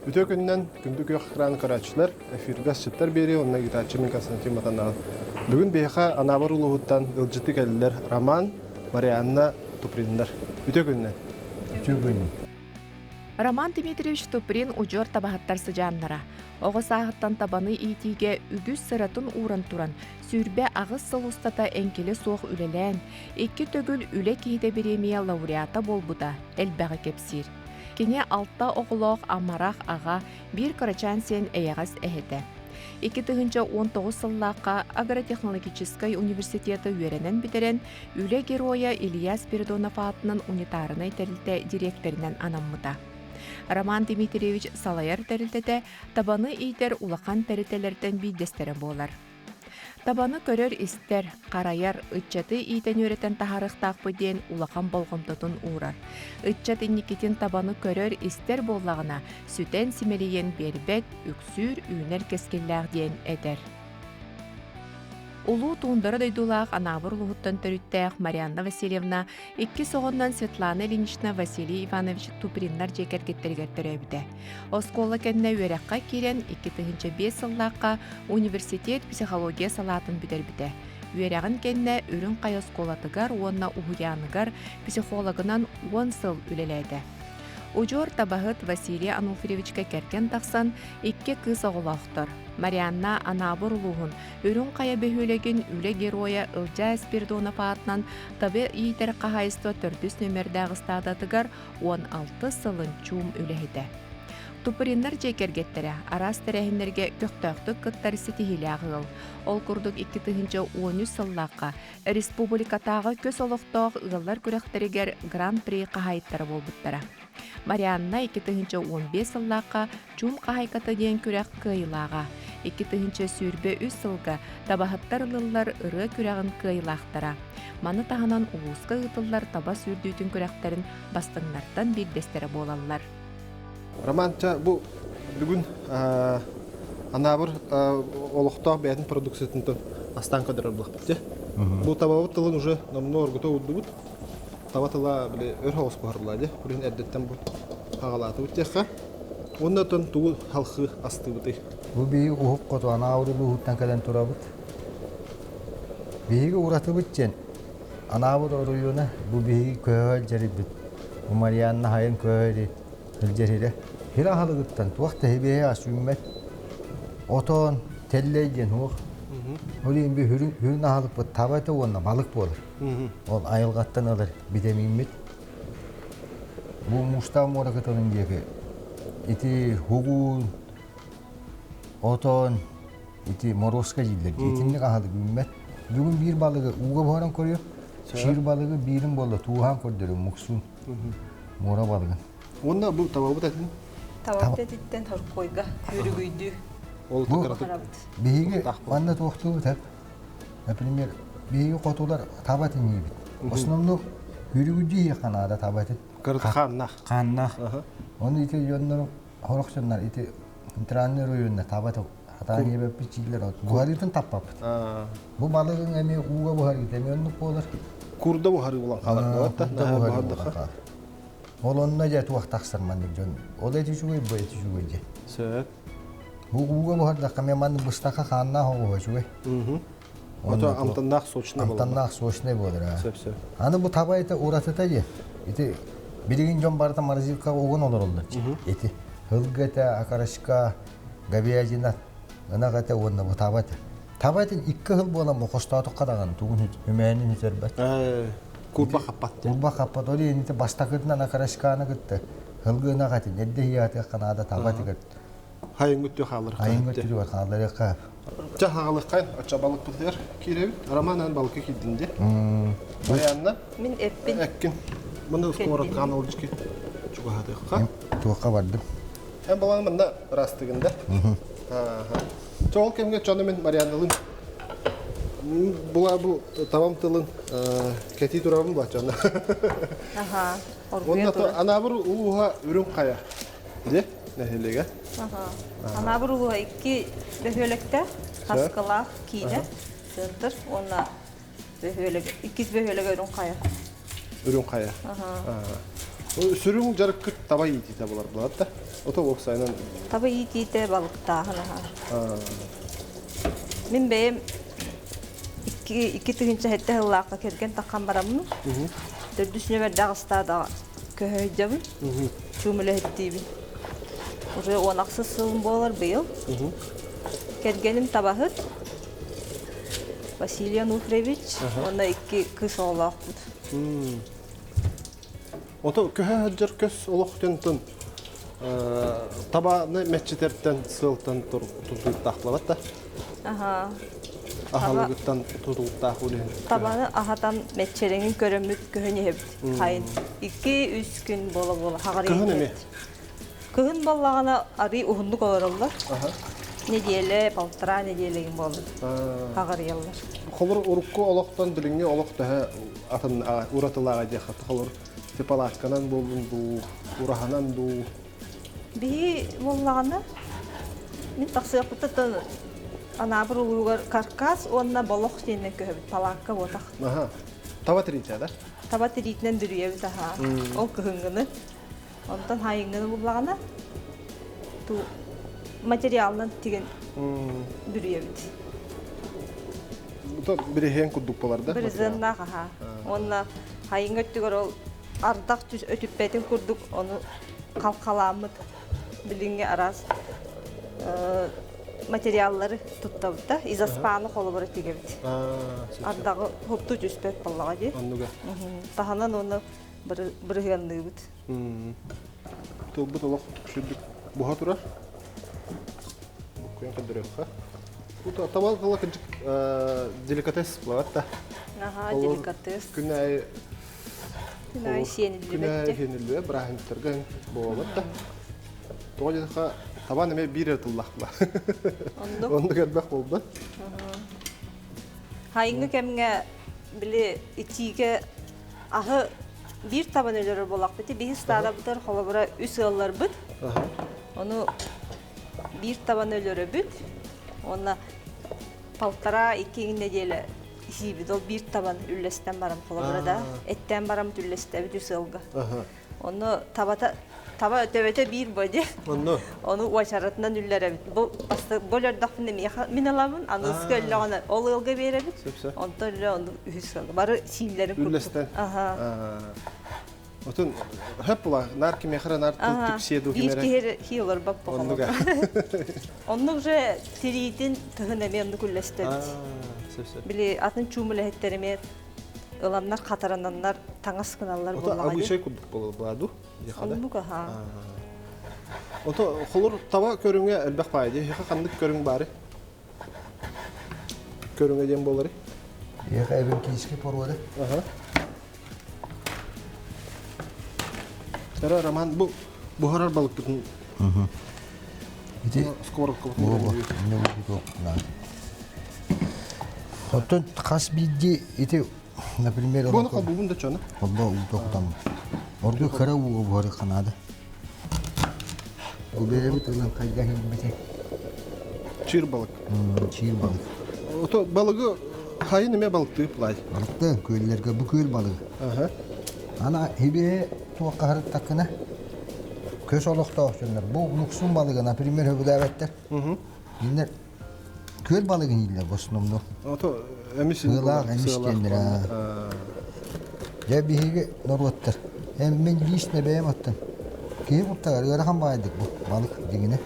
Үтүө күнүнэн күндү күөх экран көрөөччүлэр, эфиргэ асчыттар биэрии уонна ыытааччы мин Константин Матаннанов. Бүгүн биһиэхэ Анаабыр улууһуттан ыалдьыты кэллилэр Роман, Марианна Туприннар. Үтүө күнүнэн. Үтүө күнүнэн. Роман Дмитриевич Туприн удьуор табаһыттар сыдьааннара. Оҕо сааһыттан табаны иитиигэ үгүс сыратын ууран туран, 28 сыл устата эҥкилэ суох үлэлээн, икки төгүл Үлэ киһитэ бириэмийэ лауреата буолбута элбэҕи кэпсиир. Кини алта оҕолоох амарах аҕа, биир кырачаан сиэн эйэҕэс эһэтэ. 2019 сыллаахха агротехнологическай университеты үөрэнэн бүтэрэн, Үлэ Геройа Илья Спиридонов аатынан унитарнай тэрилтэ дириэктэринэн анаммыта. Роман Дмитриевич салайар тэрилтэтэ табаны иитэр улахан тэрилтэлэртэн биирдэстэрэ буолар. Табаны көрөр-истэр, харайар, ыччаты иитэн-үөрэтэн таһаарыахтаахпыт диэн улахан болҕомтотун уурар. Ыччат инникитин табаны көрөр-истэр буоллаҕына, сүтэн симэлийэн биэрбэт, үксүүр, үүнэр кэскиллээх диэн этэр. Улуу туундара дойдулаах Анаабыр улууһуттан төрүттээх Марианна Васильевна иккис оҕоннон Светлана Ильинична Василий Иванович Туприннар дьиэ кэргэттэригэр төрөөбүтэ. Оскуола кэннэ үөрэххэ киирэн 2005 сыллаахха университет психология салаатын бүтэрбитэ. Үөрэҕин кэннэ Үрүҥ Хайа оскуолатыгар уонна уһуйааныгар психологынан уон сыл үлэлээтэ. Удьуор табаһыт Василий Ануфриевичка кэргэн тахсан икки кыыс оҕолоохтор. Марианна Анаабыр улууһун Үрүҥ Хайа бөһүөлэгин Үлэ Геройа Ылдьаа Спиридонов аатынан таба иитэр хаһаайыстыба төрдүс нүөмэрдээх ыстаадатыгар 16 сылын чуум үлэһитэ. Туприннар дьиэ кэргэттэрэ араас тэрээһиннэргэ көхтөөхтүк кыттар ситиһиилээх ыал. Ол курдук 2013 сыллаахха республикатааҕы көс олохтоох ыаллар күрэхтэригэр Гран-при хаһаайыттара буолбуттара. Марианна 2015 сыллаахха Чуум хаһайката диэн күрэх кыайыылааҕа. 2023 сылга табаһыттар ылыллар ырыа күрэҕин кыайыылаахтара. Маны таһынан улууска ыытыллар таба сүүрдүүтүн күрэхтэрин бастыҥнартан биирдэстэрэ буолаллар. Роман, ча бу бүгүн Анаабыр олохтоох бэйэтин продукциятын астаан көрдөрөр буоллахпыт дии. Бу табабыт тылын уже номнуо оргута уурдубут. Таба тыла били өр соҕус буһарыллаа дии. Билин эрдэттэн бу хаҕалаатыбыт диэххэ. Уонна оттон тугу халхыы астыыбытый? Бу биһиги уһук хоту Анаабыр улууһуттан кэлэн турабыт. Биһиги уратыбыт диэн Анаабыр оройуона бу биһиги көһө дьэрийбит. Бу Марианна хайын көһө илдьэрирэ. Хир аһылыгыттан туох да хибиэһэ ас үүммэт. Отон, тэллэй диэн уох. Ол иһин би хүрүн, хүрүн аһылыкпыт таба этэ уонна балык буолар. Ол айылҕаттан ылар битэмииммит. Бу муустаах муора кытылын диэки ити хугуун, отон, ити моруоска дииллэр. Итинник аһылык үүммэт. Бүгүн биир балыгы ууга буһаран көрүө. Сиир балыгы биирин буолла тууһаан көрдөрүм муксуун. Муора балыгын. Уонна бу табабыт этин? Табабыт этиттэн хоркуойга күөрүгүйдүү. Ол кырабыт. Биһиги манна туохтуубут эп. Например, биһиги хотулар таба этин иибит. Основном күөрүгүйдүү иһиэххэ наада таба этин. Кырыт хааннаах. Хааннаах. Оны ити дьоннору хорох дьоннор ити центральный районна таба хатаан иэбэппит чииллэр буһарыытын таппаппыт. Бу балыгын эмиэ ууга буһарыыта эмиэ оннук буолар. Курда буһарыы буолан хаалар буолар да. Ол онно дьэ туох тахсар маннык дьон. Ол эти үчүгэй, бу эти үчүгэй дьэ. Сөп. Бу ууга буһардахха эмиэ маннык быстахха хааннаах оҕуһа үчүгэй. Ото амтаннаах сочный буолар. Амтаннаах сочный буолар. Сөп сөп. Аны бу таба ити уратыта дьэ. Ити билигин дьон барыта морозилкаҕа уган олороллор. Ити һылгы этэ, окорочка, говядина, ынах этэ уонна бу таба этэ. Таба этин икки сыл буолан хостоотоххо даҕаны тугун үмээнин сүтэрбэт. Курба хаппат. Курба хаппат. Ол иһин ити бастакытынан окорочканы кытта һылгы ынах этин эрдэ иһиятыахха наада таба этигэр Хайыҥҥы өттү хаалларыахха. Хайыҥҥы өттүгэр хаалларыахха. Чэ, хаалыаххайын, оччо балыкпытыгар киирэбит. Роман эн балыкка киирдин дии. Марианна? Мин эппин. Эккин. Маны сковородкаҕын олдьуки чугаһатыахха. Туохха бардым? Эн баланы манна ыраастыгын да? Чэ, ол кэмҥэ чону мин Марианналыын була бу табам тылын кэтии турабын була чону. Аха. Оргуйа турар. Анаабыр улууһа Үрүҥ Хайа. Дьэ, нэһилиэгэ. Анаабыр улууһа икки бөһүөлэктээх, Хаскалаах киинэ, центр уонна бөһүөлэг, иккис бөһүөлэгэ Үрүҥ Хайа. Үрүҥ Хайа. Сүрүн дьарыккыт? таба иитиитэ болар булар да. Ото уопсайынан Таба иитиитэ балыктааһын аһа. Мин бэйэм 2007 сыллаахха кэргэн таххан бараммын, төрдүс нүөмэрдээх ыстаадаҕа көһө сылдьабын, чуум үлэһиттиибин. Уже 16 сылым буолар быйыл. Кэргэним табаһыт Василий Ануфриевич уонна икки кыыс оҕолоохпут. Ото көһө сылдьар көс олохтон табаны мэччитэртэн сыалтан тутулуктаахлабат да. Аха. Аһалыгыттан тутулуктаах үлэһин. Табаны аһатан мэччирэҥин көрөммүт көһөн иһэбит. Хайын 2-3 күн буола-буола хаҕарыйан Кыһын эмиэ. Кыһын буоллаҕына арый уһуннук олороллор. Неделя, полтора неделя буолла. Хаҕарыйаллар. Холор урукку олохтон билиҥҥи олох төһө атын уратылааҕа диэххэ холор палатканан буоллун дуу, ураһанан дуу. Биһи буоллаҕына мин тахсыахпыттан Анаабыр улууһугар каркас уонна болох диэннэн көһөбүт палаакка буотах. Аха. Таба тириитэ да? Таба тириитинэн бүрүйэбит аха. Ол кыһыҥҥыны. Онтон хайыҥҥыны буллаҕына ту материалынан тигэн бүрүйэбит. Бу бириһиэн курдук болар да? Брезеннаах аха. Уонна хайыҥҥа өттүгэр ол ардах түс өтүппэтин курдук ону халхалааммыт билиҥҥи араас материаллары туттабыт да изоспаны холобура тигэбит. Ардаҕы хупту түспэт буоллаҕа дии. Оннуга. Таһынан уонна бырыһыанныыбыт. Тылбыт олох сүрдүк буһа турар. Буккуйан көрдөрүөххэ. Бу табал тыла кырдьык деликатес буолар да. Аха, деликатес. Күн аайы Күн аайы сиэниллибэт. Күн аайы сиэниллибэт, бырааһынньыктарга буолар да. Тоҕо диэтэххэ, табан эмиэ биир эрэ тыллаах була. Оннук. Оннук элбэх буолбат. Хайыҥҥы кэмҥэ били итиигэ аһы биир табан өлөрөр буоллахпыт. Биһи ыстаадабытыгар холобура үс ыалларбыт. Ону биир табаны өлөрөбүт. Уонна полтора-икки нэдиэлэ сиибит. Ол биир табан үллэстэн баран холобура да эттээн баран үллэстэбит үс ыалга. Ону табата таба төбөтө биир боди. Онно. Ону уочаратынан үллэрэбит. Бу бу өлөрдөхпүнэ миэхэ мин ылабын, аныгыскы өллөҕүнэ ол ыалга биэрэбит. Онтон өллө ону үһүс ыалга. Бары сииллэрин курдук. Үллэстэн. Аха. Отун хөп була нар кимиэхэ эрэ нар түксиэ дуу Биир кимэрэ. киһи хи олорбот Оннуга. Оннук уже тириитин тыһын эмиэ оннук үллэстэбит. Сөп сөп. Били атын чуум үлэһиттэр эмиэ ыланнар хатарананнар таҥас гыналлар Ото буоллаҕа дии. обычай курдук буолар ду дихада. Оннук аха. Ото холур таба көрүҥэ элбэх баай дии. Хиха ханнык көрүҥ баары? Көрүҥэ диэн буолары? Эха эбин кииски поруода. Аха. Эра Роман бу буһарар балыкпытын Ити сковородкабытын Оттон хас биирдии ити например Буону холбуубун да чону. Холбоо уута кутам. Ордук кыра ууга буһары ханаада. Бу бэйэбит ылан хайдах илбите. Чиир балык. Чиир балык. Ото балыгы хайын эмэ балыктыы плай. Балыкты күөллэргэ бу күөл балыгы. Аха. Ана хибе туохха харыттаккына көс олохтоох дьоннор бу муксун балыгы, например, хөбүлээбэттэр. Кинилэр күөл балыгын ииллэр в основном. Ото эмис Сыалаах эмис диэннэр. Дьэ биһиги норуоттар. Эм мин лично бэйэм аттан. Киһи куттагар ыарахан баайдык бу балык дигинэ.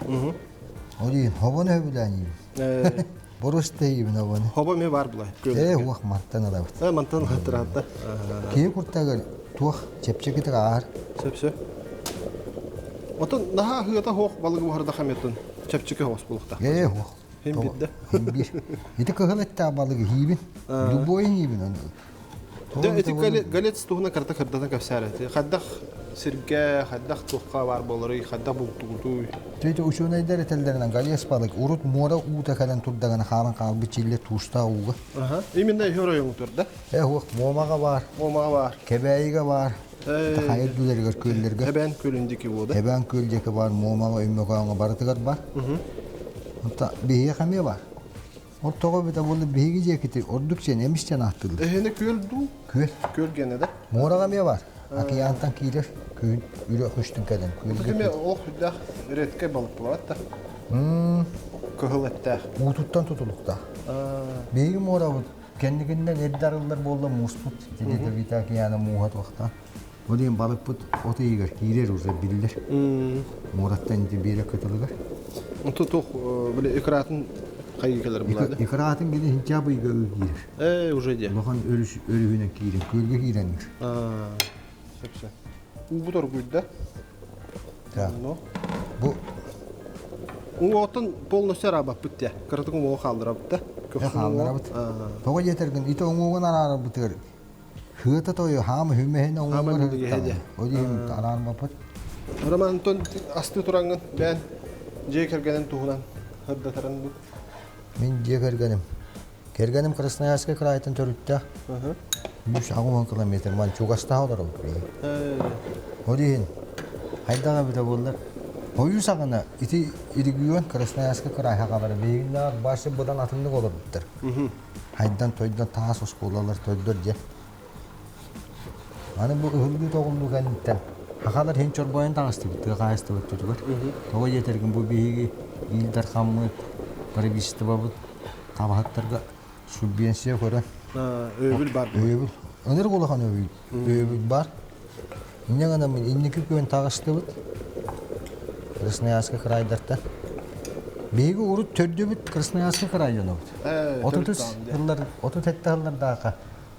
Ол иһин хобону хөбүлээн иибин. Борус иибин хобону. Хобо ме бар булай. Ээ уох мантан ылабыт. Э мантан хатыраатта. Киһи куртагар туох чэпчэкитик аар. Сөп сөп. Отон наһаа хыата хоох балыгы буһарда хаметтын. Чэпчэки хоос булукта. Ээ уох. Хим бидде. Хим бир. Ити кыһыл эттээх балыгы хиибин. Любойын иибин оны. Дэ ити галец туһуна карта кырдатан кэпсээр. Хайдах сиргэ, хайдах туохха бар болорый, хайдах бултугутуй. Төйте учуонайдар этэллэринэн галец балык урут муора уута кэлэн турдагына хаалан хаалбыт чилле туустаах ууга. Аха. Именно еще район турда. Э уох Муомаҕа баар. Муомаҕа баар. Кэбээйигэ баар. Хайа үрдүлэригэр күөллэргэ. Эбээн күөлүн диэки буода. Эбээн күөл диэки баар, Муомаҕа, Өймөкөөҥө барытыгар баар. Онто биһиэхэ эмиэ баар. Ол тоҕо эбитэ буолла биһиги диэкити ордук сиэн эмис диэн ааттыыллар. Эһини күөл дуу? Күөл. Күөл генэ да? Муораҕа эмиэ баар. Океантан киирэр. Күн үрэх үстүн кэлэн күөлгэ. Кими олох үрдээх редкэй балык булабат да. Кыһыл эттээх. Уутуттан тутулуктаах. Биһиги муорабыт кэнникиннэн эрдэ арыллар буолла мууспут. Ледовитый океана мууһа туохтаах. Ол иһин балыкпыт от ыйыгар киирэр уже биллэр. Муораттан ити биэрэ кытылыгар. Онто туох били икратын хайыы кэлэр булаады? Икратын гини хинча быйга киирэр. Э, уже де. Улахан өрүс өрүһүнэн киирэн, күөлгэ киирэн. Сөп-сөп. Уубут оргуйда. Да. Бу Уҥуоҕуттан полностью араабаппыт дии. Кыратык уҥуоҕу хаалларабыт да. Хаалларабыт. Тоҕо диэтэргин ити уҥуоҕун араарарбытыгар Хыата тойо хаама хүмэһин оҥоругар һыттаҕа. Ол иһин араарбаппыт. Роман Антон асты тураҥҥын бээн дьиэ кэргэнин туһунан сырдатарын бу. Мин дьиэ кэргэним. Кэргэним Красноярскай кыраайтан төрүттээх. 180 километр ман чугастаах олоробут биһи. Ол иһин хайдах эбитэ буоллар хойуу саҕана ити регион Красноярскай кыраай хахалара биһигиннээх башы быдан атыннык олорбуттар. Хайдан-тойдон таас оскуолалар тойдор дьэ. Аны бу ыһыллыы-тоҕуллуу кэнниттэн хахалар иһин чорбойон таҕыстыбыт тыа хаһаайыстыбат тутугар. Тоҕо диэтэргин бу биһиги Ил Дархаммыт, правительствобыт табаһыттарга субвенция көрөн Өйөбүл баар. Өйөбүл. Ынырык улахан өйөбүл баар. Инньэ гынан инники күөн таҕыстыбыт. Красноярскай крайдартан. Биһиги урут төрдүбүт Красноярскай край дьонобут. 30 сыллар, 37 сыллардаахха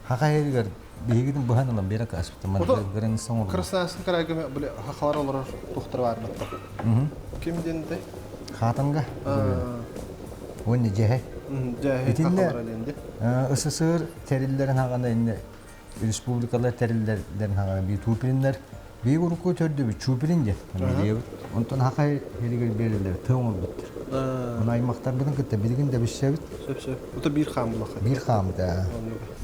хаха иһигэр биһигитин быһан ылан биэрэ кааспыт. Граница оҥордум. Красноярскай крайга били хахалар олорор тухтар баар батта. Ким диэнтэй? Хаатанга. Уонна дьэһэ. Дьэһэ хахалар диэнди. СССР тэриллэрин хаҕана инне республикалар тэриллэрин хаҕана бии Туприннэр бии урукку төрдүбүт Чуприн диэн фамилиябыт. Онтон хахай иһигэр биэрэллэр тыы оҥорбуттар. Оны аймахтарбытын кытта билигин да билсэбит. Сөп сөп. Ото биир хаам булаха. Биир хаамыта.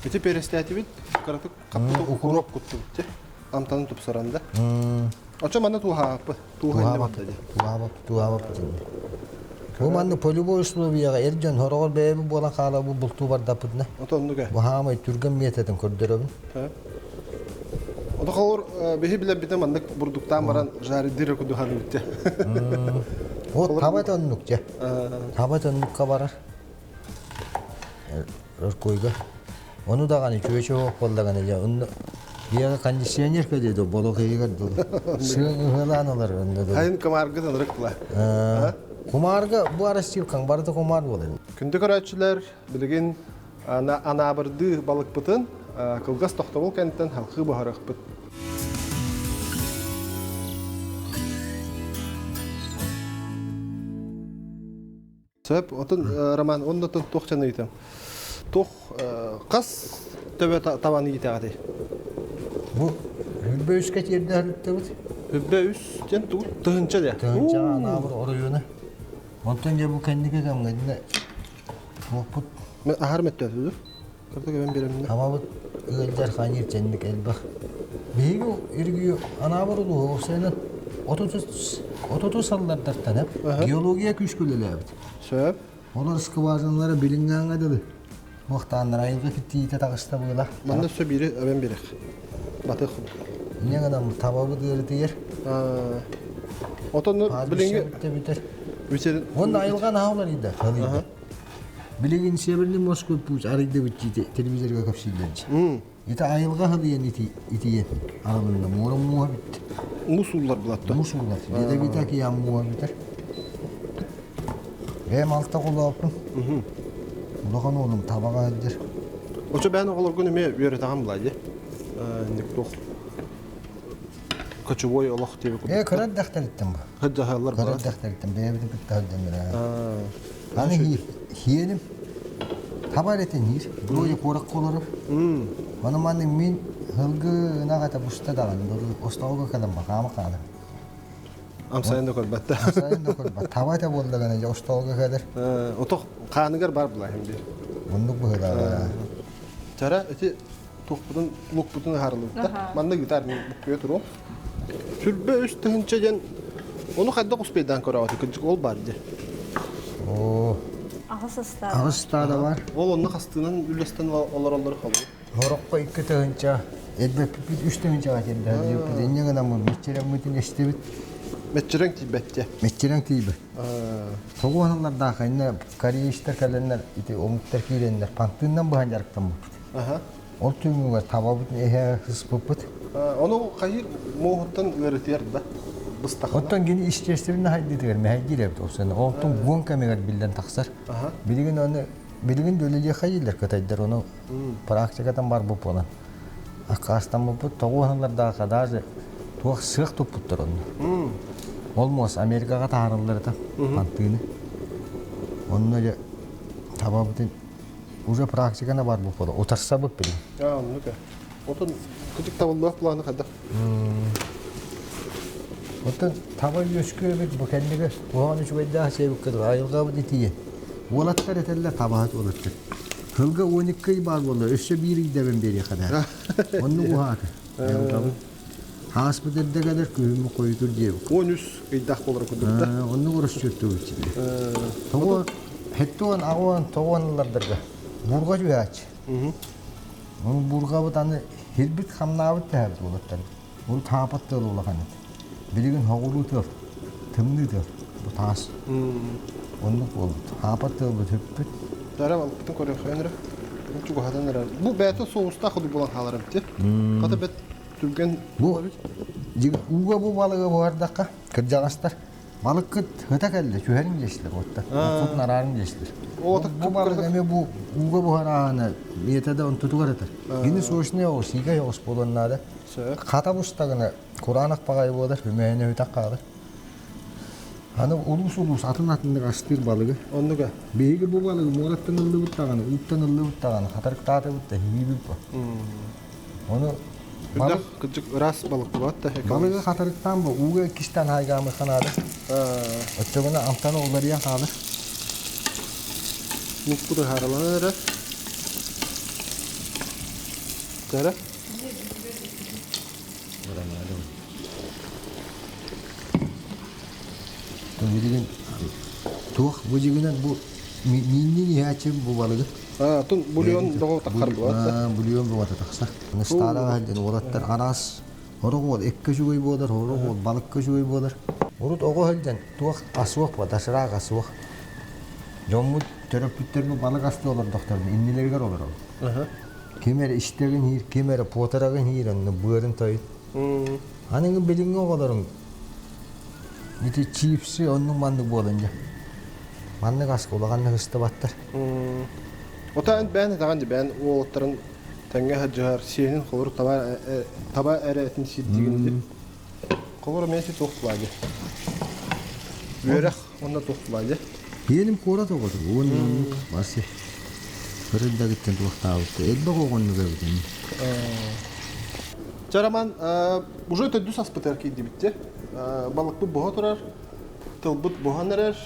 Ити перестэтибит кыратык хаппыт укроп куттубут. Амтанын тупсаран да. Очо манна туһааппыт. Туһаабаппыт. Туһаабаппыт. Бу манна полевой условияҕа эр дьон хороҕор бэйэбит буолан хаалабыт бултуу бардаппытына. Отоннуга. Бу хаамай түргэн миэтэтин көрдөрөбүн. Ото холор биһи билэрбитэ маннык бурдуктаан баран жаридыр кудуһан бүттэ. Вот таба тоннук же. Таба тоннукка барар. Өркойга. Ону даҕаны чүөчэ суох буоллаҕына дьэ онно биэҕэ кондиционер кэлиэ дуо болуок иһигэр дуу сыаҥ ыһыалаан ылар онно дуу Хайын кумаарга тынырык була. Кумаарга бу арастыылкаҥ барыта кумаар буолар. Күндү көрөөччүлэр, билигин анаабырдыы балыкпытын кылгас тохтобул кэнниттэн халхыы буһарыахпыт. Сөп, отун Роман, оннотон туох чан ыйытам. Туох хас төбө табан иитэҕитий? Бу Хүлбэ үскэ тиэрдэ сырыттыбыт. Хүлбэ үс диэн тугу? Тыһынча диэ. Тыһынча анаабыр оройуона. Онтон дьэ бу кэнники кэмҥэ динэ туохпут Аһар мөттөөтүдү. Кырдык эбэн биэрэмнэ. Хамабыт ыалдьар ханьыр чэнник элбэх. Биһиги иргиө Анаабыр улууһа уопсайынан отуту саллардартан эп геология күүскэ үлэлээбит. Сөп. Олор скважиналара билиҥҥээҥҥэ дылы. Туохтааннар айылҕа киттиитэ таҕыста быыла. Манна өссө биири эбэн биэрэх. Батых. Инньэ гынан табабыт ыарытыйар. Отон билиҥҥи бүтэр. Уонна айылҕа наһаа уларыйда. Билигин Северный морской путь арыйдыбыт дии телевизорга кэпсииллэр дии. Ити айылҕа хылыйан итийэн арылынна муора мууһа бүттэ. Муус ууллар булатта. Муус ууллар. Ледовитый океан мууһа бүтэр. Бэйэм алта оҕолоохпун. Улахан уолум табаҕа сылдьар. Очо бэйэн оҕолоргун эмиэ үөрэтэҕин була дии. Инник туох кочевой олох диэби курдук. Ээ, кыра эрдэхтэриттэн бу. Сылдьаһаллар Кыра эрдэхтэриттэн бэйэбитин кытта сылдьаннар. Аны хиэним таба эрэтин иир, вроде куоракка олорор. Ону маны мин һылгы ынах этэ буста даҕаны, остолго кэлэн бакаама хаалар. Амсайын да көрбөт да. Амсайын да көрбөт. Таба этэ буоллаҕына дьэ остолго кэлэр. Отох хааныгар бар булаһым диир. Оннук быһыылааҕа. Чара ити туохпутун лукпутун ыһаарылыбыта. Манна гитар буккуйа туруом. Сүрбэ үс тыһынча диэн ону хайдах успейдаан көрөҕүт кырдьык ол баар дии. Оо. Аҕыс ыстаада. Аҕыс ыстаада бар. Ол онно хастыынан үллэстэн олороллор холбу. Хороххо 2 тыһыынча, элбэппиппит 3 тыһыынчаҕа тиэрдэ Инньэ гынаммын мэччирэҥмитин эстибит. Мэччирэҥ тиийбэттэ. Мэччирэҥ тиийбэт. Тоҕуоналардаах иннэ кореецтар кэлэннэр ити омуктар киирэннэр пантыыннан быһан дьарыктаммыппыт. Ол түмүгэр табабыт эһэ сыспыппыт. Ону хайыр муоһуттан ыарытыйар да быстахына. Оттон кини естественно хайдытыгар мэһэйдиир эбит ол Онтон гон кэмигэр биллэн тахсар. Билигин оны билигин да үлэлиэх хайыылар кытайдар ону практикатан барбыт буолан аккаастаммыппыт тоҕуоналардаахха даже туох сыах туппуттар онно. Ол муос Америкаҕа таһаараллар этэ пантыыны. Онно дьэ табабытын уже практиканы барбыт буола утарсабыт билин. Аа, оннук ээ. Отон кыдык табыллыбат планы хайдах? Оттон таба үөскүө эбит бу кэннигэ куһаҕан үчүгэйдээх сиэбиккэ дылы айылҕабыт итийэ. Уолаттар этэллэр табаһыт уолаттар. Сылга 12 ый баар буолла, өссө биир ыйдабын биэриэххэ да. Оннук уһаата. Айылҕабыт. Ааспыт эрдэ кэлэр, күһүммү хойутур диэбит. 13 ыйдаах буолар курдук да. Оннук өрөсчүөттүбүт сибили. Тоҕо хеттуон, аҕуон, тоҕуон ыллардарга буурҕа түһээччи. Оны буурҕабыт аны хирбит хамнаабыт тэһэбит уолаттар. Урут хаапат тыал улахан этэ. Билигин хоҕуруу тыал, тымныы тыал, бу таас. Оннук буолбут. Хаапат тыалбыт хүппүт. Дара балыкпытын көрүөххэ эрэ. Чугаһатан эрэр. Бу бэйэтэ соустаах курдук буолан хаалар эбит. Хата бэт түргэн Бу ууга бу балыгы буһардахха, кырдьаҕастар балыккыт ыта кэллэ, түһэрин диэстилэр уоттар. Оккутун араарын диэстилэр. Бу балык эмиэ бу ууга буһараана ийэтэ да онтутугар этэр. Гини сочный оҕус, сиикэй оҕус буолуон наада. Хата бустагына кураанах баҕайы буолар, үмэһинэ үтэх хаалар. Аны улуус-улуус атын-атыннык астыыр балыгы. Оннуга. Биһиги бу балыгы муораттан ыллыбыт даҕаны, ууттан ыллыбыт даҕаны, хатарыктаатыбыт да, иһиибит бу. Ону балык кырдьык ыраас балык буолат да. Балыгы хатарыктаан бу ууга иккистээн хайгаамыхха наада. Оччоҕуна амтана уларыйан хаалар. Муспут ыһаарыланан эрэр. Дара. Билигин туох бу дьигинэн бу мииннин иһээччи бу балыгы. Тун бульон доҕо тахсар буолат. Бульон бөҕөтө тахсар. Ыстаараҕа сылдьан уолаттар араас Сорох уол эккэ үчүгэй буолар, сорох уол балыкка үчүгэй буолар. Урут оҕо сылдьан туох асуох ба, доширак асуох. Дьоммут төрөппүттэрбит балык астыы олордохторуна иннилэригэр олоробут. Ким эрэ истэгин иһиир, ким эрэ потарагын иһиир, онно быарын тойут. Аныгы билиҥҥи оҕолоруҥ ити чипсы оннук маннык буолан дьэ. Маннык аска улаханнык ыстыбаттар. Ота бээн этэҕин бээн уолаттарын тэҥҥэ сылдьыһар сиэнин холобур таба таба эрэ этин сиирдигин дии. Холобур эмиэ туох тулаайа. Үөрэх уонна туох тулаайа. Биэним куорат оҕото уонна оннук Вася. Көрүллэгиттэн туохтаабытта элбэх оҕоннук эбитин. Чэ, Роман, уже төрдүс аспытыгар киирдибит дии. Балыкпыт буһа турар, тылбыт буһан эрэр,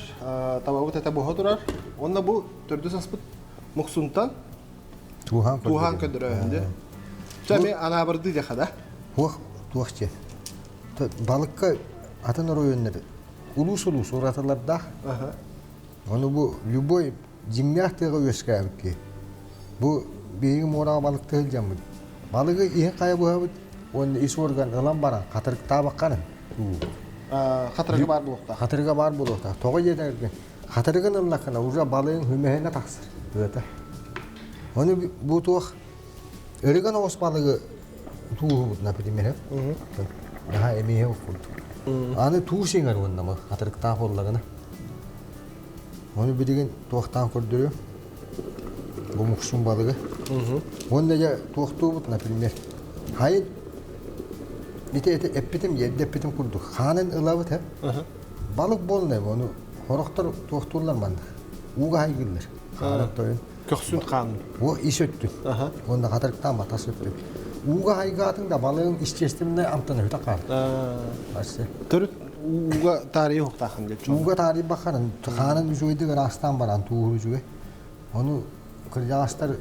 табабыт этэ буһа турар. Уонна бу төрдүс аспыт муксунтан Туһаан туһаан көрдөрөөһүн дии. Чэ, эмиэ анаабырдыы диэхэ да. Туох туох дьиэ. Балыкка атын оройуоннар улуус-улуус уратылардаах. Ону бу любой дьиҥнээх тыаҕа үөскээбит киһи. Бу биһиги муораҕа балыкта сылдьаммыт. Балыгы иһин хайа быһабыт уонна ис орган ылан баран хатырыктаабаккарын Хатырыга баар буолуохтаах. Хатырыга баар буолуохтаах. Тоҕо диэтэргин хатырыгын ыллаххына уже балыгын хүмэһинэ тахсар тыата. Ону бу туох өрүгэн оҕус балыгы тууһубут, например, наһаа эмиэ курдук. Аны туус иҥэр уонна хатырыктаах буоллагына. Ону билигин туохтаан көрдөрүө бу муксун балыгы. Уонна дьэ туохтуубут, например, хайын ити эппитим, ерде эппитим курдук, хаанын ылабыт һэ. Балык буолла ону хорохтор туохтууллар маннык. Ууга хайгыыллар. Хаанын тойун. Көхсүн хаанын. О ис өттүн. Уонна хатырыктаан батас өттүн. Ууга хайгаатыҥ да балыгын естественный амтана өтө хаалар. Төрүт ууга таарыйа уһуктаахын диэччи. Ууга таарыйбаххарын хаанын үчүгэйдик ыраастаан баран тууһу үчүгэй. Ону кырдьаҕастар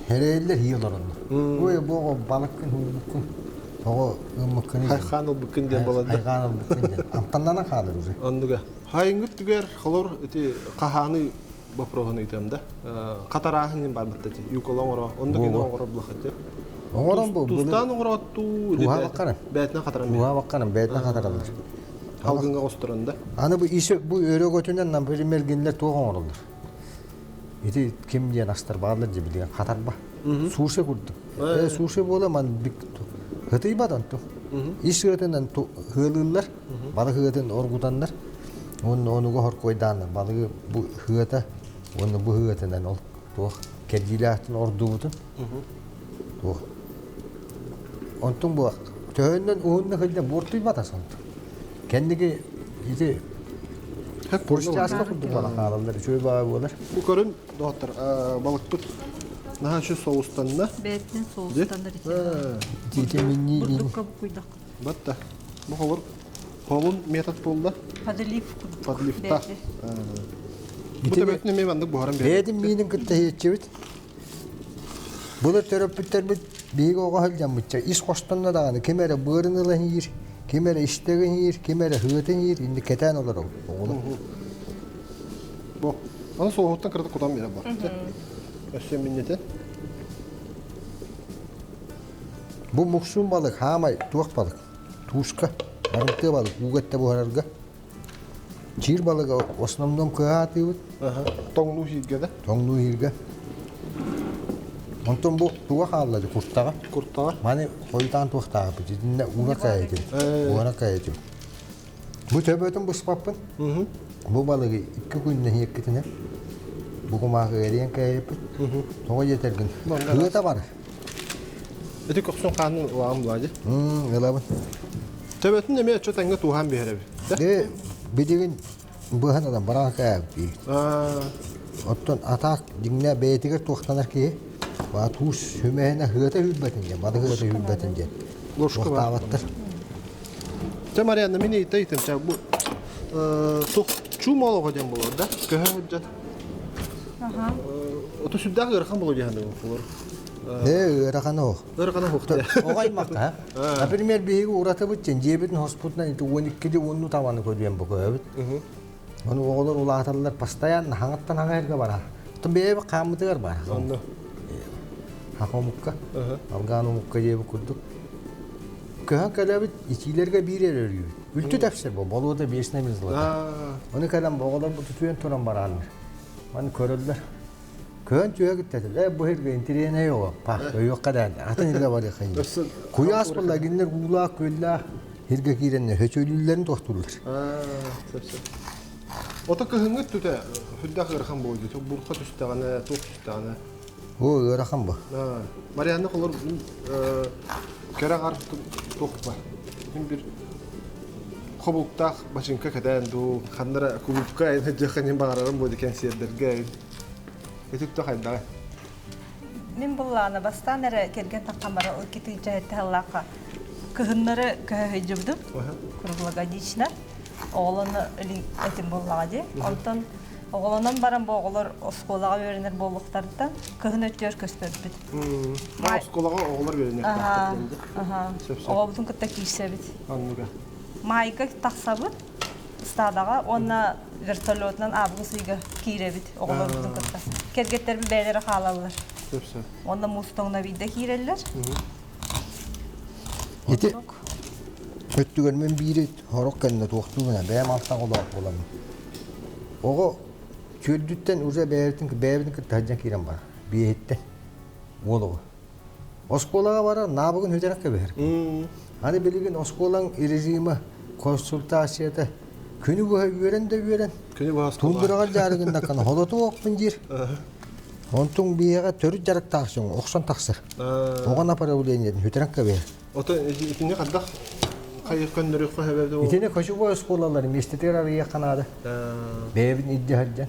хэрэйэллэр хии олороннор. Ой, бу оҕо балыккын хуйбуккун, тоҕо ыммыккын Хайхаан ылбыккын диэн баладда. Хайхаан ылбыккын диэн. Амтаннана хаалар уже. Оннуга. Хайыҥҥыт түгэр холор ити хаһааны боппуруоһун ыйытыам да. Хатарааһын диэн баар бытта юкола оҥоро, оннук ини оҥоро булахат Оҥорон бу Тустаан оҥороттуу Туһа баккаран. бээтинэн хатаран Туһа баккаран бээтинэн хатараллар. Халгыҥҥа осторон да. Аны бу ис бу өрөгөтүнэн например кинилэр туох оҥороллор? Ити ким диэн астар бааллар дии билигин хатарба. Суши курдук. Суши буола ман хытыйбат онту. Ис ыатынан хыалыыллар, балык ыатын оргутаннар, уонна онуга хоркуойдааннар балыгы бу хыата уонна бу хыатынан ол туох кэрдиилээхтин ордубутун туох онтун бу төһөннөн уһунна кылдьа буортуйбата сонту. Кэнники ити Пурстяска курдук балак хаалаллар, үчүгэй баҕа буолар. Бу көрүн, доҕоттор, балыкпыт наһаа үчүгэй соустанна. Бээтинэн соустаннар ити. Дите минни Бурдукка букуйдах. Батта. Бу холур холун метод буолла. Подлив курдук. Подливта. Бу төбөтүн эмиэ маннык буһаран биэрэр. Бэйэтин миинин кытта иһиэччибит. Былыр төрөппүттэрбит биһиги оҕо сылдьаммытча ис хостонно даҕаны ким эрэ быарын ылан иһиир, ким эрэ истэгин иһиир, ким эрэ һыатын иһиир, инник кэтээн олоробут оҕолор. Бу. Аны суоһуттан кыратык кутан биэрэр бар. Өссө минньитин. Бу муксуун балык хаамай туох балык? Тууска, барымтыа балык ууга этте буһарарга. Чиир балыга в основном кыаатыыбыт. Тоҥнуу сииргэ да? Тоҥнуу сииргэ. Онтон бу туга хаалла куртаҕа. Куртаҕа. Маны хойутаан туохтаахпыт. Итиннэ уура кайытым. Уура кайытым. Бу төбөтүн быспаппын. Бу балыгы икки күннэ иһиэккитинэ бу кумаахы эриэн кайыппыт. Тоҕо диэтэргин хыата бар. Ити көхсүн хаанын ылаҕын була дии. Ылабын. Төбөтүн эмиэ өчө тэҥҥэ тууһаан биэрэбит. Де билигин быһан ылан баран кээбит. Оттон атаак дьиҥнэ бэйэтигэр туохтанар киһи баа туус сүмэһинэ хыата хүрбэтин диэн, бары хыата хүрбэтин диэн. Туохтаабаттар. Чэ Марианна мин ыйыта ыйтым чэ бу тух чуум олоҕо диэн буолар да көһө сылдьан. Ото сүрдээх ыарахан буолуо диэн буолар. Ээ ыарахан ох. Ыарахана суох Оҕо аймахха. Например, биһиги уратыбыт дьин дьиэбитин хоспутунан ити 12 уонну табаны көрүөн бу көбүт. Ону оҕолор улааталлар постоянно хаҥаттан хаҥа эргэ барар. Оттон бэйэбит хааммытыгар бар. Онно. Хаха омукка, алгаан омукка диэбит курдук. Көһөн кэлэбит, итиилэргэ биир эрэ өрүүбүт. Үлтү тэпсэр бу, болуота биэсинэ мизлата. Ону кэлэн оҕолор тутуйан туран барааннар. Маны көрөллөр. Көөн түһэ киттэтил. Э бу сиргэ интириэнэй оҕо. Па, өйүөххэ даан. Атын иргэ барыахха инде. Куйаас буолла кинилэр уулаах күөллээх сиргэ киирэннэр хөчөлүүллэрин туохтууллар. Сөп сөп. Ото кыһыҥҥы түтэ сүрдээх ыарахан буолду. Бурха түстэҕинэ, туох түстэҕинэ. О, ыарахан бу. Марианна холор кэрэ аҥар туох ба. Мин бир хобулуктаах бачыҥка кэтээн дуу, ханна эрэ кулуупка айан дьаханин баҕарарым буолду кэнсиэрдэргэ. Ититтэ хайдаҕай? Мин буллаана бастаан эрэ кэргэн таххан бара икки тыһыллаахха кыһыннары көһө круглогодично. Оҕолону этим буллаҕа дии. Онтон оҕолонон баран бу оҕолор оскуолаҕа үөрэнэр буолуохтарыттан кыһын өттүгэр көспөппүт. Оскуолаҕа оҕолор үөрэнэр Оҕобутун кытта киирсэбит. Оннуга. Маайга тахсабыт ыстаадаҕа уонна вертолетунан август ыйга киирэбит оҕолорбутун кытта. Кэргэттэрбит бэйэлэрэ хаалаллар. Сөп-сөп. Уонна муус тоҥно биирдэ киирэллэр. Ити өттүгэр мин биири сорох кэннэ туохтуубун бэйэм алтан олоох буоламмын. Оҕо түөрдүттэн уже бэйэбитин бэйэбитин кытта сылдьан киирэн барар. Биэһиттэн уол оҕо. Оскуолаҕа барар, наабыгын бүтэрэн кэбиһэр. Аны билигин оскуолаҥ режима, консультацията күнү быһа үөрэн да үөрэн, Күнү быһа оскуола. тундураҕар дьаарыгыннаккан холотуохпун диир. Онтуҥ биһиэхэ төрүт дьарыктаах дьон охсон тахсар. Оҕо направлениетын бүтэрэн кэбиһэр. Ото итини хайдах хайы көннөрүөххэ сөбө Итини кочевой оскуолалары миэстэтигэр арыйыахха наада. Бэйэбин илдьэ сылдьан.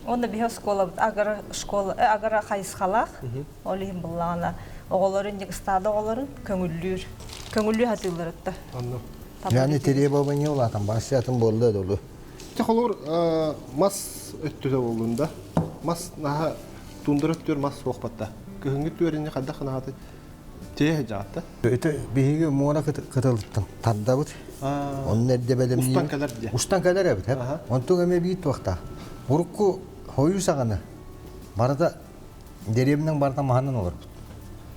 Онно биһи оскуолабыт агро школа агро хайысхалаах. Ол иһин буллаҕына оҕолорун ыстаада оҕолорун көҥүллүүр. Көҥүллүү сатыылларытта. Онно. Yani требование улаатан барсыатын буолла долу. Те холор мас өттүтэ боллун да. Мас наха тундра өттүөр мас суох батта. Кыһыҥҥы түөрини хайдах наһаты тиэ жаатта. Өтө биһиги муора кытылыттан тардабыт. Онно эрдэ бэлэмниибит. Устан кэлэр дии. Устан кэлэр эбит. Онтуҥ эмиэ биир туохтаах. Урукку Хойуу саҕана барыта дэриэбинэҥ барыта маһынан олорбут.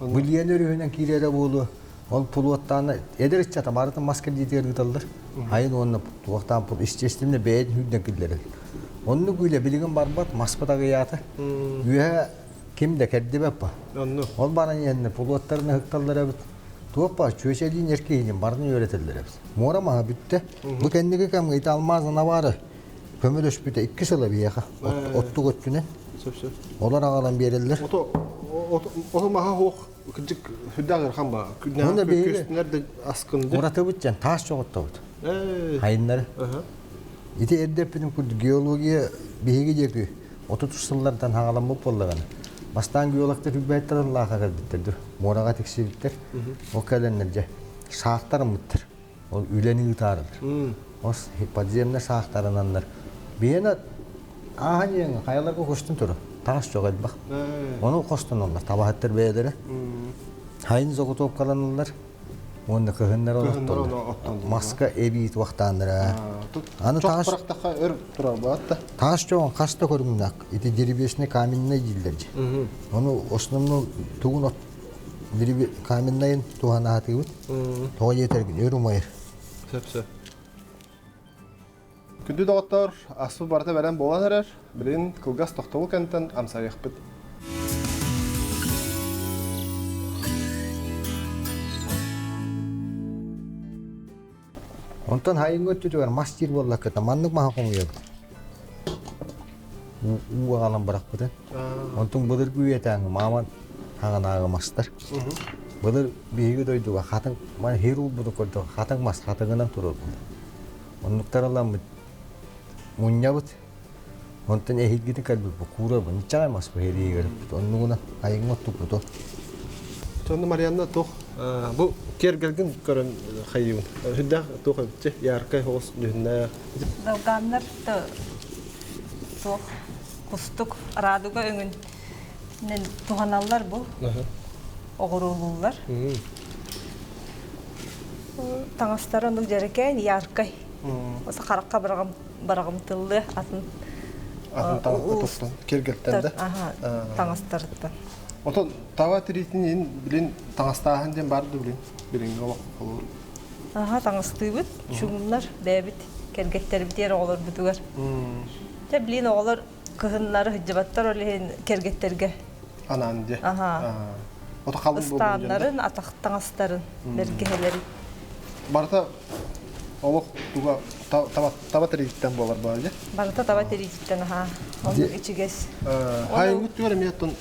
Билиэн өрүһүнэн киирэрэ буолуо. Ол пулуоттаана эдэр ыччата барытын мас кэлиитигэр ыыталлар. Айын уонна туохтаан пул естественно бэйэтин сүүрдэн киллэрэр. Оннук үлэ билигин барбат, маспыт аҕыйаата. Үөһэ ким да кэрдибэт ба. Ол баран иһэннэ пулуоттарын ыһыкталлар эбит. Туох баар чүөчэлиин эр киһини барытын үөрэтэллэр эбит. Муора маһа бүттэ. Бу кэнники кэмҥэ ити алмаас анабаары көмөлөспүтэ икки сыл эбиэхэ оттук өттүнэн. Сөп-сөп. Олор аҕалан биэрэллэр. Ото ото маһа суох кырдьык сүрдээх ыарахан ба. Уонна биһиги Күннэр да аскынды. уратыбыт дьэн таас чоҕоттобут. Хайыннары. Ити эрдэ эппитим курдук геология биһиги диэки 30 сыллартан хаҕаламмыт буоллаҕына бастаан геологтар үрбэттэр аллааха кэлбиттэр ду муораҕа тиксибиттэр. Ол кэлэннэр дьэ саахтарыммыттар. Ол үлэни ыытаарылар. Ос подземный саахтарынаннар. Биһиэнэ ааһан иһэн хайаларга көстөн турар. Таас чоҕо элбэх. Ону хостонуллар табаһыттар бэйэлэрэ. Хайын заготовкаланаллар. Уонна кыһыннар оттоллор. Маска эбии туохтааннара. Аны таас бырахтахха өр турар баатта. Таас чоҕун хас да көрүҥнээх. Ити деревесный каменный дииллэр дьэ. Ону основном тугун от каменнайын туһанаатыыбыт. Тоҕо диэтэргин өр умайар. Сөп-сөп. Күндү доҕоттор, аспыт барыта бэлэм буолан эрэр. Билигин кылгас тохтобул кэнниттэн амсайыахпыт. Онтон хайыҥҥы өттүтүгэр мас диир буоллаккыта маннык маһы хомуйабыт. Уу аҕалан бырахпытын. Онтон былыргы үйэтээҥи мааман хаҕынааҕы мастар. Былыр биһиги дойдуга хатыҥ, маны хир уурбутун көрдөх, хатыҥ мас хатыҥынан турарбыт. Оннуктар ыламмыт мунньабыт. Онтон эһигитин кэлбиппит куурабын, иччэҕэй мас бу эриигэриппит. Оннугунан айыҥҥа оттуппуту. Сонно Марианна туох бу киэргэлгин көрөн хайыыбын. Сүрдээх туох эбитчи, яркай соҕус дьүһүннээх. Долгааннар да туох кустук радуга өҥүн туһаналлар бу оҕуруулууллар. Таҥастара оннук дьэрэкээн яркай. Осы харахха бараҕым бараҕымтыллы атын атын таҥастан киэргэлтэн да таҥастарыттан. Отон таба тириитин билин таҥастааһын диэн бар да билин билиҥҥи олох холуур. Аха таҥастыыбыт чугуннар бэйэбит кэргэттэрбитигэр оҕолорбутугар. Дьэ билин оҕолор кыһыннары сылдьыбаттар ол иһин кэргэттэргэ. Анаан дьэ. Аха. Ото халыҥ Ыстааннарын, атах таҥастарын, бэргэһэлэрин. Барыта олох туга таба тириититтэн буолар баар дьэ. Барыта таба тириититтэн аха. Оннук ичигэс. Хайыҥҥыт түгэр эмиэ оттон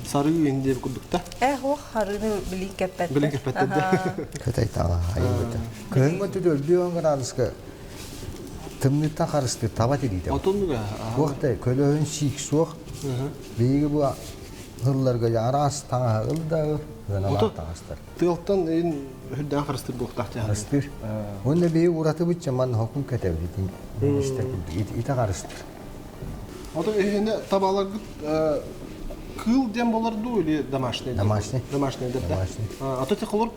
сарыы ин диэбит курдук да. Э, ох, харыыны билин кэппэттэр. Билин кэппэттэр дэ. Кытай таала хайыҥҥыта. Кыһыҥҥы өттүгэр өлбүөн градуска тымныыттан харыстыыр таба тириитэ. Отоннуга. Туох да көлөһүн сиик суох. Биһиги бу ылларга араас таҥаһы ыл да ыл, ыаналаах таҥастар. Тыалтан ин үрдээн харыстыыр буолуохтаах дьаһан. Харыстыыр. Уонна биһиги уратыбытча манна хокун кэтэбит ити харыстыыр. Ото эһиэнэ табаларгыт кыыл диэн болар дуу или домашний? Домашний. Домашний да. Домашний. А то холор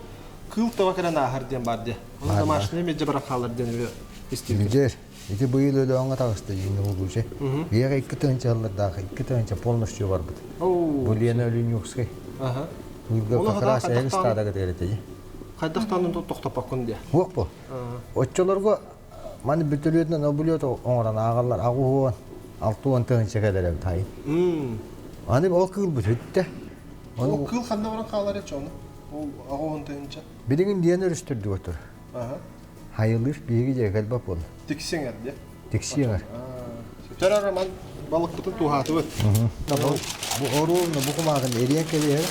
кыыл таба кэлэн ааһар диэн бар диэ. Оны домашний медже баран хаалар диэн истибит. Билдер. Ити быйыл өлөөҥө таҕыста дьиҥ улууче. Биэҕэ икки тыһыынча ыллардаах, икки тыһыынча полностью барбыт. Бу Лена Өлүнюкскай. Быйылга как раз эһиги стадага тиэрэтэ Хайдахтаан тохтоппоккун диэ. Хуох бу. Оччолорго маны бүтүлүөтүнэн облет оҥорон ааҕаллар аҕыс уон, алта уон тыһыынча кэлэр эбит хайын. Аны ол кыылбыт бүттэ. Ол кыыл ханна баран хаалар эчи ону? Ол 80 тыһыынча. Билигин диэн өрүстүрдүк отур. Хайылыыр биһиги дьэ кэлбэт буолла. Тиксиҥэр диэ. Тиксиэҥэр. Сүтэр Роман балыкпытын туһаатыбыт. Бу оруолна бу кумааҕын эриэн кэбиһэр.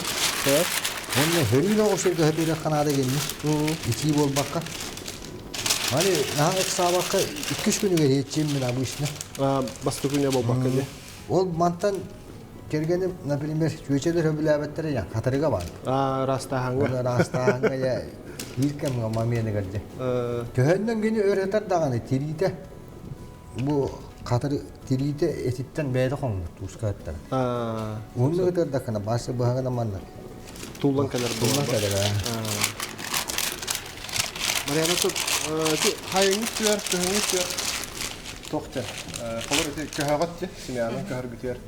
Уонна хөрүүн оҕус сиргэ ханаада кэлли. Итии буолбакка. Аны наһаа ыксаабакка иккис күнүгэр иһиччим мин обычно. Бастакы күнэ буолбакка дии. Ол мантан кэргэним, например, чүөчэлэр сөбүлээбэттэрэ я хатырыга бар. Растааһаҥҥа. Растааһаҥҥа я биир кэмҥэ момент дьэ. Төһөннөн кини өрөтөр даҕаны тириитэ бу хатыр тириитэ этиттэн бэйэтэ хоҥнор туускаттар. Уонна ытырдакына басы быһаҕына манна туллан кэлэр туллан кэлэр. Марьяна тут хайыҥҥыт түөр, кыһыҥҥыт түөр. Туох диэн, холор ити көһөҕөт ди, семьянан көһөргүтүөр.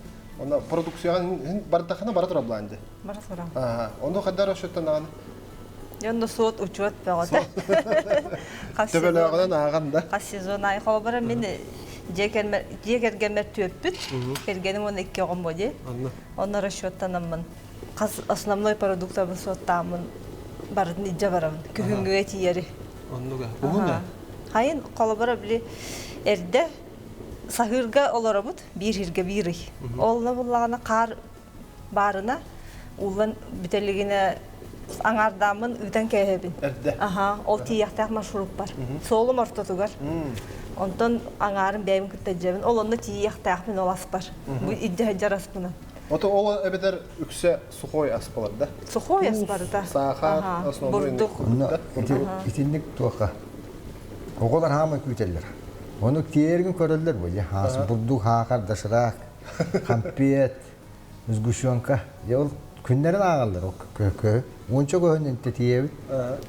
Онно продукцияҕа бардахына бара турар былаан ди. Бара турар. Аха. Ону хайдар расчеттанаҕын? Онно суот учуот бөҕөтө. Төбөлөөҕүнэн ааҕан да. Хас сезон аайы холобура мин дьиэ кэргэммэр түөппүт, кэргэним уонна икки оҕом буо дии. Онно расчеттанаммын хас основной продуктабын суоттааммын барытын илдьэ барабын күһүҥҥүгэ тиийэри. Оннуга. Уһун да? Хайын холобура били эрдэ саһыырга олоробут биир сиргэ биир ый. Ол буллаҕына хаар баарына ууллан бүтэлигинэ аҥаардааммын ыытан кээһэбин. Эрдэ. Аха, ол тиийиэхтээх маршруппар. Суолум ортотугар. Онтон аҥаарын бэйэм кытта илдьэбин. Ол онно тиийиэхтээхпин ол аспар. Бу илдьэ сылдьар аспынан. Ото ол эбэтэр үксэ сухой ас болар да? Сухой ас барыта. Саахар, основной. Бурдук. Итинник туохха. Оҕолор хаама күүтэллэр. Ону тиэргин көрөллөр бу. Хаас бурдук хаахар, доширак, хампиэт, сгущенка. Дьэ ол күннэрин ааҕаллар ол кө уонча көһөн интэтиэбит.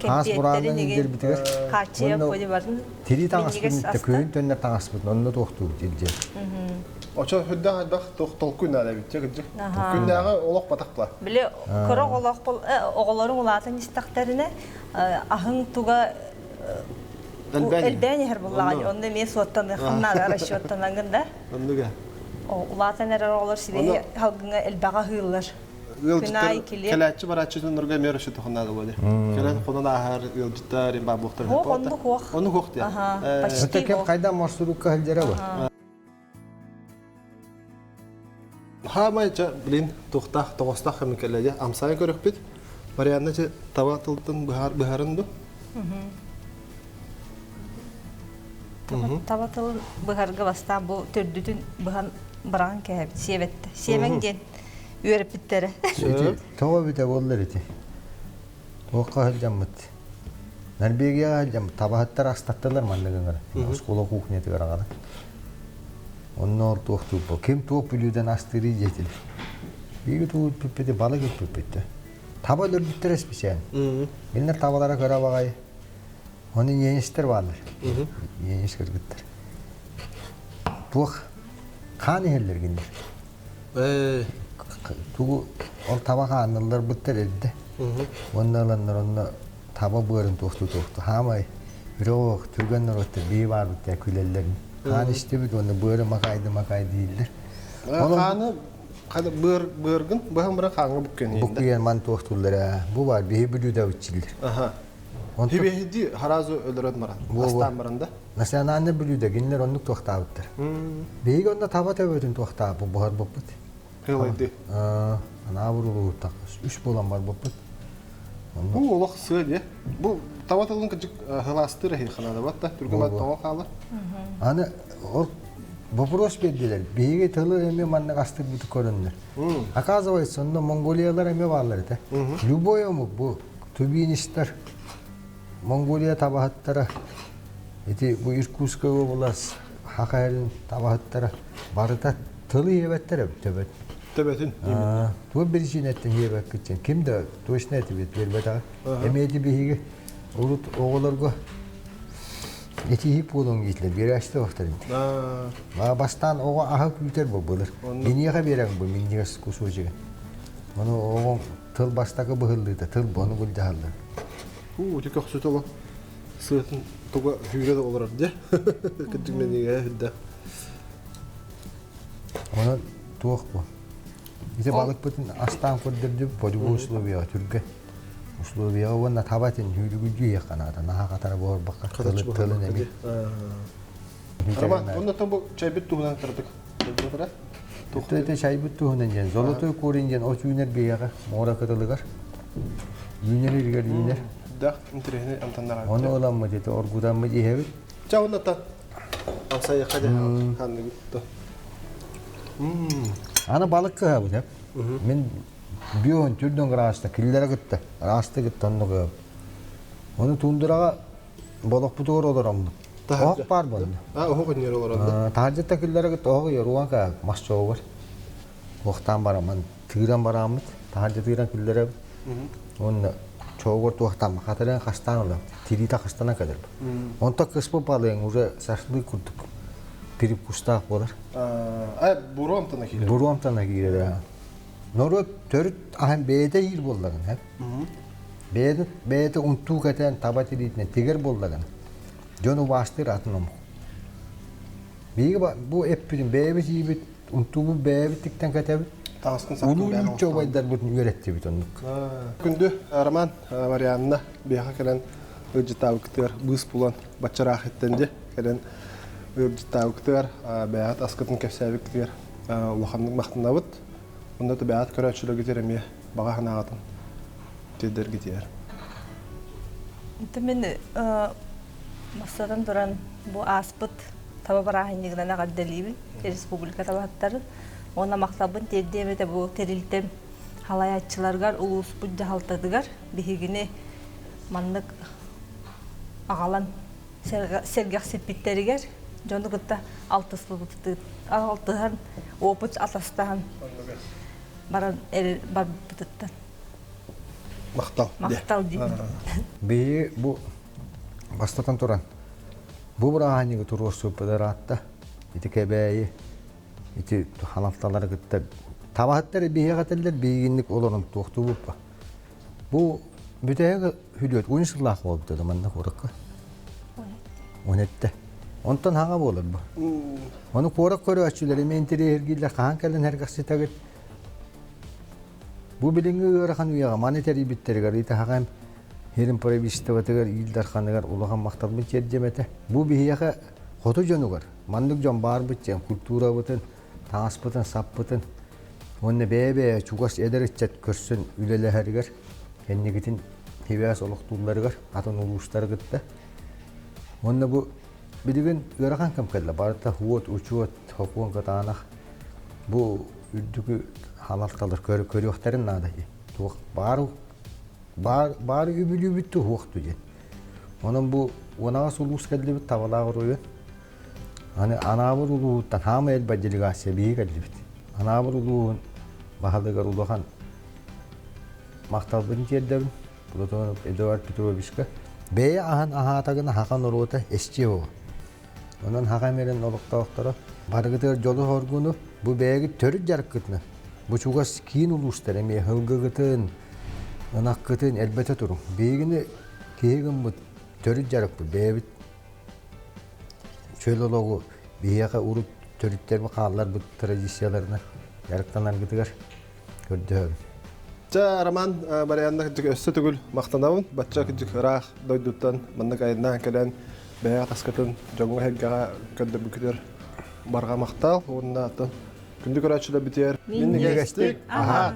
Хаас бураанынан илдьэрбитигэр. Хааччыйа барын. Тирии таҥаспытын иттэ күһүн төннөр таҥаспытын онно туохтуубут илдьэ. Очо хүрдээх элбэх толкуй наада эбит кырдьык. Күннээҕи олох батахпла. Били кыра оҕолоох оҕолоруҥ улаатан истэхтэринэ аһыҥ туга элбээн иһэр буллаҕа онно эмиэ суоттаныаххын наада расчеттанаҥын да. Оннуга. Улаатан эрэр оҕолор сибиэһи халгыҥа элбэҕи аһыыллар. Ыалдьыттар кэлээччи барааччы дьоннорго эмиэ расчеттахан наада буолуо. Кэлэн хонон ааһар ыалдьыттар им баар буолуохтар. Хуох оннук хуох. Оннук хуох диэн. Почти кем хайда маршрутка сылдьара бу? Хаамай ча блин туохтаах тоҕостаах кэмин кэллэ амсайа көрөхпүт. Марианна ча таба тылтын быһар быһарын ду? Таба тылын быһарга бастаан бу төрдүтүн быһан быраҕан кээбит сиэбэтте. Сиэмэҥ диэн үөрэппиттэрэ. Тоҕо эбитэ буоллар ити. Туохха сылдьаммыт. Норвегияҕа сылдьаммыт табаһыттар астаттылар маннык ыҥыра. Оскуола кухнятыгар аҕалан. Онно туохтуур Ким туох бүлүүдэн астыырый диэтилэр. Биһиги тугу үппүппүтэ балык үппүппүт. Таба өлөрбүттэрэ исписээн. Кинилэр табалара кыра баҕайы. Оны ненецтэр бааллар. Ненец кыргыттар. Туох хаан иһэллэр кинилэр. Тугу ол таба хааннылларбыттар эрдэ. Уонна ыланнар онно таба быарын туохтуу туохтуу. Хаамай үрөөх түргэн норуоттар бии баарбыт диye күлэллэр. Хаан истибит уонна быары макайды макай дииллэр. Хааны быар быаргын быһан быра хааҥҥа буккуйан Буккуйан ман туохтууллар бу бар биһи бүлүүдэ үччиллэр. Аха. Хибиһиди харазу өлөрөн баран. Астаан баран да. Национальный бүлүүдэ кинилэр оннук туохтаабыттар. Биһиги онно таба төбөтүн туохтаабыт буһарбыппыт. Хылайды. Анаабыр улууттах үс буолан барбыппыт. Бу олох сыа дии. Бу таба тылын кыдьык хылаастыыр эһи ханаадабат да түргэн тоҕо хаалар. Аны ол вопрос бердилер. Биһиги тылы эми маннык астырбыты көрөннөр. Оказывается, онно монголиялар эми баалар этэ. Любой омук бу тубинистар Монголия табаһыттара ити бу Иркутская область Хахайрын табаһыттара барыта тылы иэбэттэр эбит төбөт. Төбөтүн. Туох биричиинэттэн иэбэккитин ким да точно этибит биэрбэтэҕэ. Эмиэ ити биһиги урут оҕолорго этиһик буолуҥ дииллэр биэрээччи да инти. Бастаан оҕо аһы күүтэр бу былыр. Киниэхэ биэрэҥ бу минньигэс кусочегын. Ону оҕоҥ тыл бастакы быһыллыыта тыл ону былдьаһаллар. Уу, ити көхсүтэ олох сыатын туга сүүрэ да олорор дьэ. Кырдьык мэнигэ үрдэ. Онон туох бу? Ити балыкпытын астаан көрдөрдүм, подьубу условияҕа түргэн. Условияҕа уонна табатын сүүрүгүдүү иһиэххэ наада, наһаа хатара буолбакка тылын эми. Роман, онно бу чайбыт туһунан кыратык Туохта чайбыт туһунан диэн золотой корень диэн от үүнэр биһиэхэ муора кытылыгар. Үүнэр иригэр үүнэр. Да, интэриэһинэй амтаннар. Ону ыламмыт ити оргутаммыт иһэбит. Ча онно та амсайыхха дьэ ханныгыт то. Аны балык кыһабыт эп. Мин бион түрдөн градуста киллere кытта, расты кытта онну кыһабыт. Оны тундураға Бодохпутугар олороммут. Оһох баар буолла. А, оһох өннөр олоронда. Таһырдьа күллэри кытта оһох yoруган ка мас чоҕугар. Уохтаан бараммын, тыыран барааммыт. Таһырдьа тыыран күллэрэбит. Уонна чоҕугар туохтаан хатырын хастаан ылам. Тириитэ хастанан кэлэр. Онто кыспы балыаҥ уже шашлык курдук. привкустаах буолар. А буруо амтана киирэр. Буруо амтана киирэр. Норуот төрүт аһын бэйэтэ иир буоллаҕын, һэ? Бэйэтэ бэйэтэ унтуу кэтэн таба тириитинэн тигэр буоллаҕын. Дьон убаастыыр атын омук. Биһиги бу эппитин бэйэбит иибит, унтуубут бэйэбит тиктэн кэтэбит. Таҥаскын саптын Улуу бэйэҕин нуучча оҥостон. убайдарбытын үөрэттибит оннук. Күндү Роман Марианна биһиэхэ кэлэн ыалдьыттаабыккытыгар быыс булан баччараах иттэн дьэ кэлэн ыалдьыттаабыккытыгар бэйэҕит аскытын кэпсээбиккитигэр улаханнык махтанабыт. Онно да бэйэҕит көрөөччүлэргитигэр эмиэ баҕа санааҕытын тиэрдэргитигэр. Мин бастатан туран бу ааспыт таба бырааһынньыгынан эҕэрдэлиибин республика табаһыттарын уонна махталбын тиэрдиэм этэ бу тэрилтэм халайааччыларыгар улууспут дьаһалтатыгар биһигини маннык аҕалан сэргэхсиппиттэригэр дьону кытта алтыһан опыт атастаһан баран барбытыттан махтал махтал диибин. Биһиги бу бастатан туран бу бырааһынньыгы туруорсубуппут ыраатта. Ити Кэбээйи ити халалталары кытта табаһыттар биһиэхэ этэллэр биһигинник олорон туохтуубуппа. Бу бүтэһик хүлүөт уон сыллаах буолбута да манна куоракка. Он этте. Онтон хаҥа буолар бу. Ону куорат көрөөччүлэр эмиэ интэриэһиргииллэр хаһан кэлэн эргэхситэгит. Бу билиҥҥи ыарахан үйэҕэ маны тэрийбиттэригэр итаһаҕам Хирин правительствотыгар Ил Дарханыгар улахан махталбын тиэрдиэм этэ. Бу биһиэхэ хоту дьонугар маннык дьон баарбыт диэн культурабытын, таҥаспытын, саппытын уонна бэйэ-бэйэ чугас эдэр ыччат көрсөн үлэлэһэригэр, кэнникитин сибээс олохтуулларыгар атын улуустары кытта. Уонна бу билигин ыарахан кэм кэллэ. Барыта уот, учуот, сокуон кытаанах. Бу үрдүкү халалталар көрүөхтэрин наада. Туох баар баар баар үбүлүүбүт туһуохту диэн. Онон бу уонаҕас улуус кэллибит табалаах оройуон. Аны Анаабыр улууһуттан хаама элбэх делегация биһиги кэллибит. Анаабыр улууһун баһылыгар улахан махталбын тиэрдэбин Платонов Эдуард Петровичка. Бэйэ аһан аһаатагына хаха норуота эстиэ буолуо. Онон хаха эмэрин олохтоохторо барыгытыгар дьолу-соргуну бу бэйэгит төрүт дьарыккытынан бу чугас киин улуустар эмиэ һылгыгытын, ынахкытын элбэтэ туруҥ. Биһигини киһи гыммыт төрүт дьарыкпыт бэйэбит чөл олоҕу биһиэхэ урут төрүттэрбит хаалларбыт традицияларынан дьарыктанаргытыгар көрдөһөбүн. Чэ, Роман Марианна кырдьык өссө төгүл махтанабын. Бачча кырдьык ыраах дойдуттан маннык айаннаан кэлэн бэйэ таскытын дьоҥҥо-сэргэҕэ көрдөрбүккүтүгэр барҕа махтал уонна атын күндү көрөөччүлэрбитигэр минньигэстик аһаан!